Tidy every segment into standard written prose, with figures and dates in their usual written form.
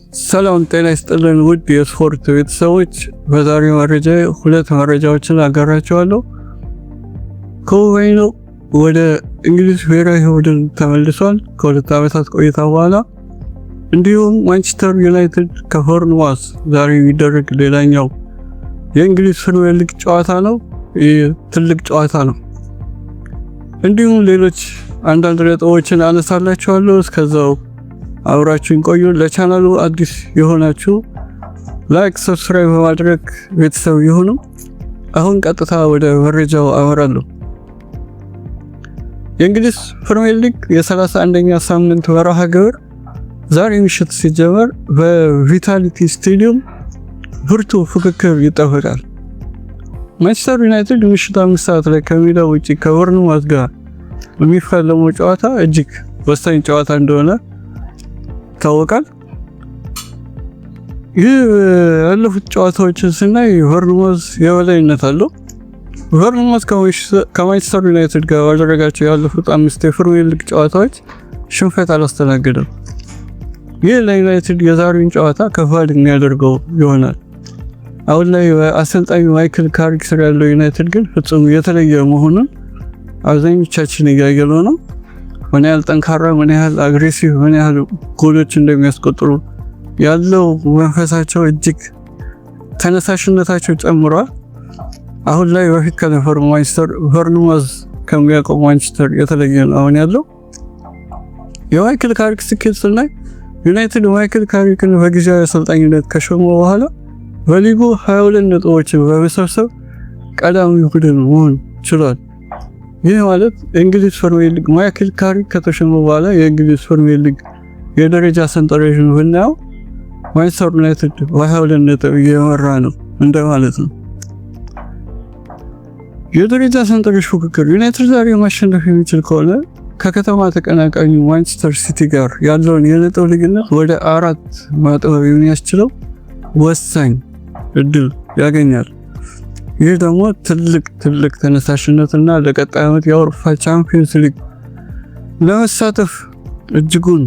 ሰላም ጤና ይስጥልን ውድ የስፖርት ቤተሰቦች፣ በዛሬው መረጃ ሁለት መረጃዎችን አጋራችኋለሁ። ኮቢ ማይኖ ወደ እንግሊዝ ብሔራዊ ቡድን ተመልሷል ከ2 ዓመታት ቆይታ በኋላ። እንዲሁም ማንቸስተር ዩናይትድ ከቦርንማውዝ ዛሬ የሚደረግ ሌላኛው የእንግሊዝ ፕሪሚየር ሊግ ጨዋታ ነው። ይህ ትልቅ ጨዋታ ነው። እንዲሁም ሌሎች አንዳንድ ነጥቦችን አነሳላችኋለሁ። እስከዛው አብራችሁን ቆዩ። ለቻናሉ አዲስ የሆናችሁ like፣ subscribe በማድረግ ቤተሰብ ይሁኑ። አሁን ቀጥታ ወደ መረጃው አመራለሁ። የእንግሊዝ ፕሪሚየር ሊግ የ31ኛ ሳምንት መርሃ ግብር ዛሬ ምሽት ሲጀመር በቪታሊቲ ስቴዲየም ብርቱ ፉክክር ይጠበቃል። ማንቸስተር ዩናይትድ ምሽት 5 ሰዓት ላይ ከሜዳ ውጪ ከቦርንማውዝ ጋር የሚፋለመው ጨዋታ እጅግ ወሳኝ ጨዋታ እንደሆነ ይታወቃል። ይህ ያለፉት ጨዋታዎችን ስናይ ቦርንማውዝ የበላይነት አለው። ቦርንማውዝ ከማንቸስተር ዩናይትድ ጋር ባደረጋቸው ያለፉት አምስት የፕሪሚየር ሊግ ጨዋታዎች ሽንፈት አላስተናገደም። ይህ ለዩናይትድ የዛሬውን ጨዋታ ከባድ የሚያደርገው ይሆናል። አሁን ላይ በአሰልጣኝ ማይክል ካሪክ ስር ያለው ዩናይትድ ግን ፍጹም የተለየ መሆኑን አብዛኞቻችን እያየነው ነው። ምን ያህል ጠንካራ፣ ምን ያህል aggressive፣ ምን ያህል ጎሎች እንደሚያስቆጥሩ ያለው መንፈሳቸው እጅግ ተነሳሽነታቸው ጨምሯል። አሁን ላይ በፊት ከነበሩ ማንቸስተር ቦርንማውዝ ከሚያውቀው ማንቸስተር የተለየ ነው አሁን ያለው። የማይክል ካሪክ ስኬት ስናይ ዩናይትድ ማይክል ካሪክን በጊዜያዊ አሰልጣኝነት ከሾመ በኋላ በሊጉ 22 ነጥቦችን በመሰብሰብ ቀዳሚ ቡድን መሆን ችሏል። ይህ ማለት የእንግሊዝ ፕሪሚየር ሊግ ማይክል ካሪክ ከተሾመ በኋላ የእንግሊዝ ፕሪሚየር ሊግ የደረጃ ሰንጠረዥን ብናየው ማንቸስተር ዩናይትድ በ22 ነጥብ እየመራ ነው እንደማለት ነው። የደረጃ ሰንጠረዥ ፉክክር ዩናይትድ ዛሬ ማሸነፍ የሚችል ከሆነ ከከተማ ተቀናቃኙ ማንቸስተር ሲቲ ጋር ያለውን የነጥብ ልዩነት ወደ አራት ማጥበብ የሚያስችለው ወሳኝ እድል ያገኛል። ይህ ደግሞ ትልቅ ትልቅ ተነሳሽነትና ለቀጣይ ዓመት የአውሮፓ ቻምፒየንስ ሊግ ለመሳተፍ እጅጉን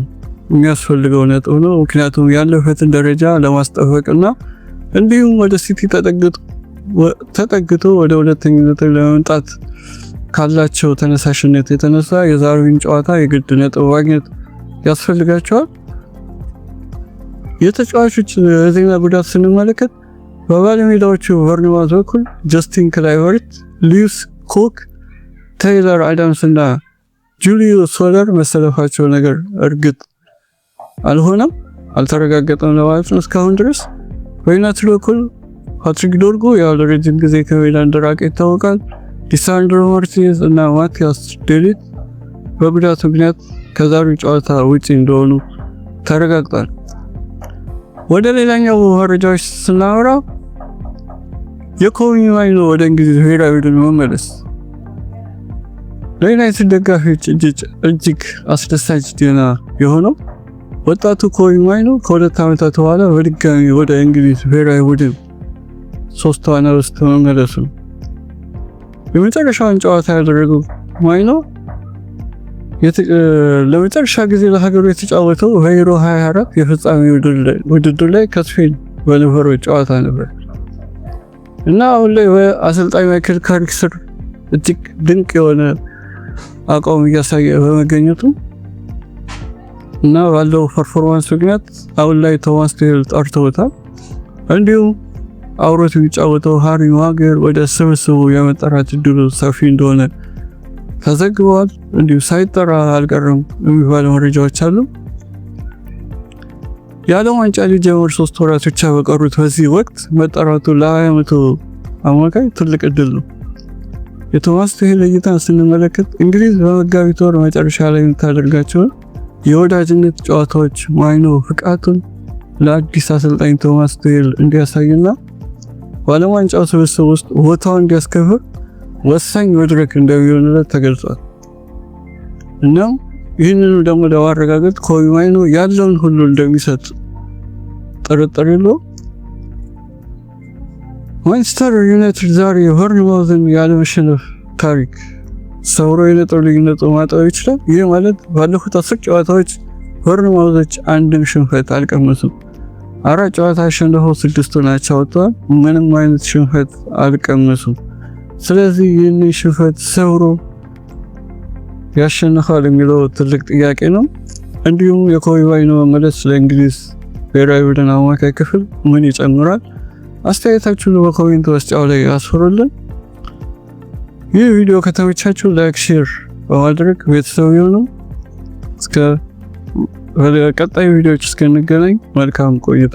የሚያስፈልገው ነጥብ ነው። ምክንያቱም ያለበትን ደረጃ ለማስጠበቅና እንዲሁም ወደ ሲቲ ተጠግቶ ወደ ሁለተኝነት ለመምጣት ካላቸው ተነሳሽነት የተነሳ የዛሬውን ጨዋታ የግድ ነጥብ ማግኘት ያስፈልጋቸዋል። የተጫዋቾች የዜና ጉዳት ስንመለከት በባለሜዳዎቹ ቦርንማውዝ በኩል ጀስቲን ክላይቨርት፣ ሉዊስ ኩክ፣ ታይለር አዳምስ እና ጁሊዮ ሶለር መሰለፋቸው ነገር እርግጥ አልሆነም፣ አልተረጋገጠም ለማለት ነው እስካሁን ድረስ። በዩናይትድ በኩል ፓትሪክ ዶርጎ ያው ለረጅም ጊዜ ከሜዳ እንደራቀ ይታወቃል። ሊሳንድሮ ማርቲኔዝ እና ማቲያስ ዴሊት በጉዳት ምክንያት ከዛሬው ጨዋታ ውጪ እንደሆኑ ተረጋግጧል። ወደ ሌላኛው መረጃዎች ስናወራ የኮቢ ማይኖ ወደ እንግሊዝ ብሔራዊ ቡድን መመለስ ለዩናይትድ ደጋፊዎች እጅግ አስደሳች ዜና የሆነው ወጣቱ ኮቢ ማይኖ ከ2 ዓመታት በኋላ በድጋሚ ወደ እንግሊዝ ብሔራዊ ቡድን ሶስት ውስጥ መመለሱ ነው። የመጨረሻውን ጨዋታ ያደረገው ማይኖ ለመጨረሻ ጊዜ ለሀገሩ የተጫወተው በዩሮ 24 የፍጻሜ ውድድር ላይ ከስፔን በነበረው ጨዋታ ነበር እና አሁን ላይ በአሰልጣኝ ማይክል ካሪክ ስር እጅግ ድንቅ የሆነ አቋም እያሳየ በመገኘቱ እና ባለው performance ምክንያት አሁን ላይ ቶማስ ቱሄል ጠርተውታል። እንዲሁም አብሮት የሚጫወተው ሃሪ ማጓየር ወደ ስብስቡ የመጠራት እድሉ ሰፊ እንደሆነ ተዘግበዋል። እንዲሁ ሳይጠራ አልቀረም የሚባሉ መረጃዎች አሉ። የዓለም ዋንጫ ሊጀመር 3 ወራት ብቻ በቀሩት በዚህ ወቅት መጠራቱ ለ20 ዓመቱ አማካይ ትልቅ እድል ነው። የቶማስ ቱሄል እይታን ስንመለከት እንግሊዝ በመጋቢት ወር መጨረሻ ላይ የምታደርጋቸውን የወዳጅነት ጨዋታዎች ማይኖ ብቃቱን ለአዲስ አሰልጣኝ ቶማስ ቱሄል እንዲያሳይና በዓለም ዋንጫው ስብስብ ውስጥ ቦታውን እንዲያስከብር ወሳኝ መድረክ እንደሚሆንለት ተገልጿል። እናም ይህንኑ ደግሞ ለማረጋገጥ ኮቢ ማይኖ ያለውን ሁሉ እንደሚሰጥ ጥርጥር የለውም። ማንቸስተር ዩናይትድ ዛሬ የቦርንማውዝን ያለመሸነፍ ታሪክ ሰብሮ የነጥብ ልዩነቱ ማጥበብ ይችላል። ይህ ማለት ባለፉት 10 ጨዋታዎች ቦርንማውዞች አንድም ሽንፈት አልቀመሱም። 4 ጨዋታ አሸንፈው 6ቱን አቻ ወጥተዋል። ምንም አይነት ሽንፈት አልቀመሱም። ስለዚህ ይህንን ሽንፈት ሰብሮ ያሸንፋል የሚለው ትልቅ ጥያቄ ነው። እንዲሁም የኮቢ ማይኖ መመለስ ለእንግሊዝ ብሔራዊ ቡድን አማካይ ክፍል ምን ይጨምራል? አስተያየታችሁን በ comment መስጫው ላይ አስፍሩልን። ይህ ቪዲዮ ከተመቻችሁ like፣ share በማድረግ ቤተሰብ ይሁኑ። እስከ ቀጣይ ቪዲዮዎች እስክንገናኝ መልካም ቆይታ።